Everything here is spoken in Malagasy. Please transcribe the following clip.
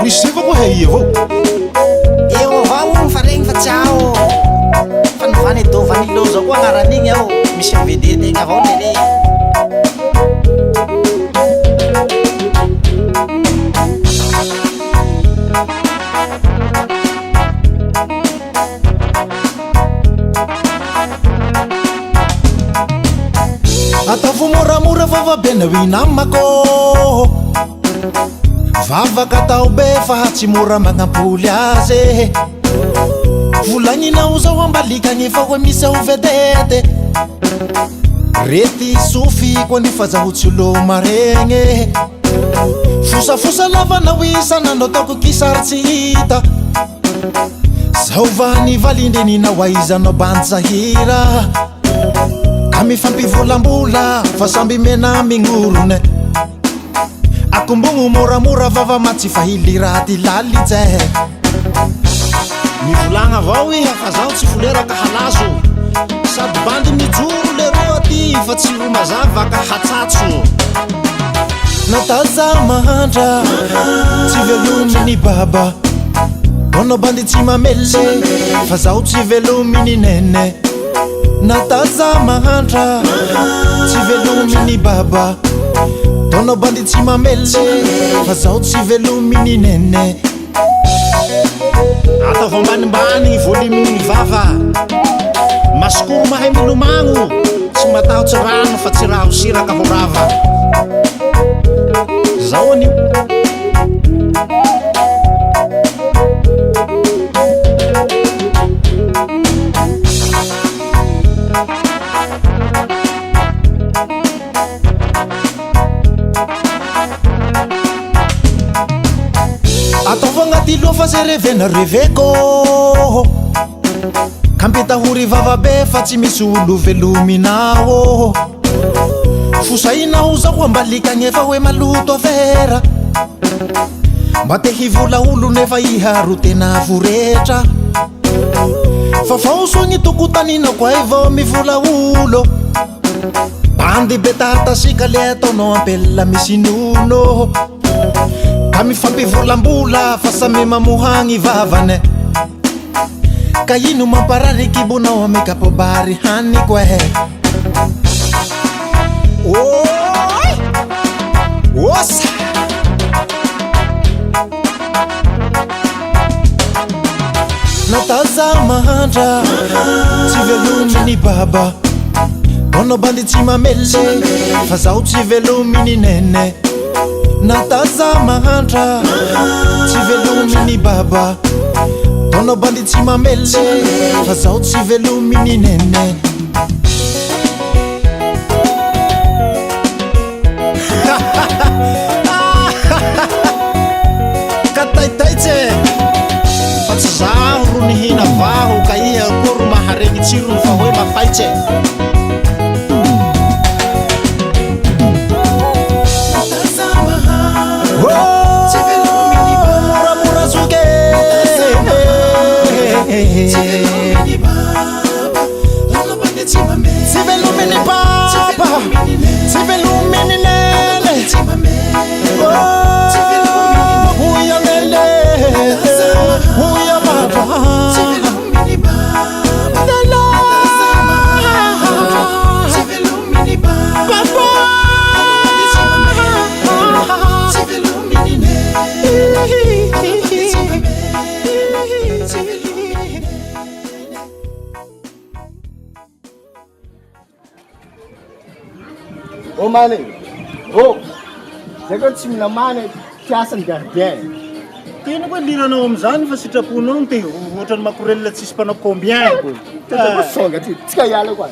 Misy zay va koa hay avao. Eo avao ony fa regny fa tsy ao. Fa ny Vanedo Vanilo zao koa agnaran'igny ao. Misy am vedette egny avao nene. Ataovy moramora fa be ny namako. Vavaka atao be fa tsy mora magnampoly azy. Volagninao zao ambalikagny fa hoe misy ao vedette. Rety sofiko anio fa zaho tsy olo maregny. Fosafosa lavanao isan'andro ataoko kisary tsy hita. Zao va ny valindreninao aizanao bandy sahira. Ka mifampivolambola fa samby mena mignorone. Akombogno moramora vava matsy fa hilira ty lalitse. Mivolagna avao iha fa zaho tsy folera ka halazo. Sady bandy mijoro leroa ty fa tsy ho mazava ka hatsatso. Nataza mahantra tsy velominy baba. Anao bandy tsy mamele fa zaho tsy velominy nene. Nataza mahantra tsy velominy baba. Anao bandy tsy mamele fa zaho tsy velominy nene. Ataovy ambanimbany ny volume ny vava. Masikoro mahay milomagno, tsy matahotsy rano fa tsy raha ho sira ka ho rava. Zao anio. Ataovy agnaty loha fa zay revena reveko. Ka mpitahory vava be fa tsy misy olo velominao. Fosainao zao ambalikagny efa hoe maloto afera. Mba te hivola olo nefa iha ro tena voretra. Fafao soa ny tokotaninao ko ay vao mivola olo. Bandy be tatasika le ataonao ampela misy nono. Ka mifampivolambola fa samy mamohagny vavane. Ka ino mamparary kibonao amy kapobary haniko e. Oy! Osa! Nataza mahantra tsy velominy baba. Anao bandy tsy mamele fa zaho tsy velominy nene. Nataza mahantra tsy velominy baba. Anao bandy tsy mamele fa zaho tsy velominy nene. Ka taitaitse fa tsy zaho ro nihina vaho ka iha koa ro maharegny tsirony fa hoe mafaitse. Moramora zoky e. Tsy velominy papa, tsy velominy nene. Oh, hoy nene, hoy papa. Papa. Ô maly e! Ô! Zay koa tsy minamana e, mpiasa ny gardien e. Tena koa liranao amin'izany fa sitraponao no te ohatran'ny makorelina tsisy mpanao combien. Tena koa songa ty, tsika hiala koa.